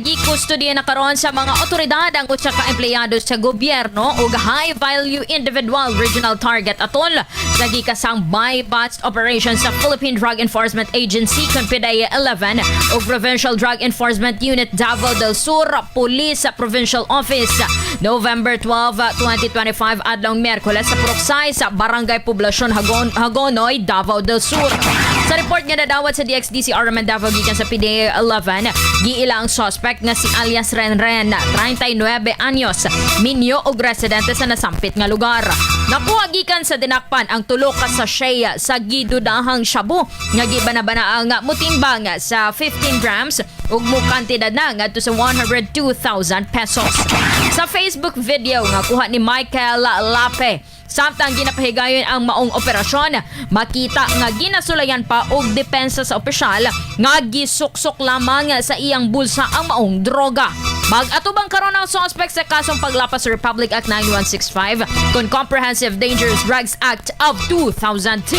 Gikustodiya na karon sa mga otoridad ang usa ka empleyado sa gobyerno ug high value individual regional target atol sa gikasang buy-bust operation sa Philippine Drug Enforcement Agency kon PDEA 11 ug Provincial Drug Enforcement Unit Davao del Sur Police Provincial Office, November 12, 2025, adlong Miyerkules, sa Purok 6 sa Barangay Poblacion Hagonoy, Davao del Sur. Sa report nga nadawat sa DXDC RMN Davao gikan sa PDEA 11, giila ang suspect nga si alias Renren, 39 anyos, minyo og residente sa nasampit nga lugar. Nakuha gikan sa dinakpan ang tulo ka sachet sa gidudahang shabu nga gibanabana ang mutimbang sa 15 grams ug mukantidad na ngadto sa 102,000 pesos. Sa Facebook video nga kuha ni Michael Lape samtang ginapahigayon ang maong operasyon, makita nga ginasulayan pa og depensa sa opisyal nga gisuksok lamang sa iyang bulsa ang maong droga. Mag-atubang karon ang suspect sa kasong paglapas sa Republic Act 9165 kon Comprehensive Dangerous Drugs Act of 2002.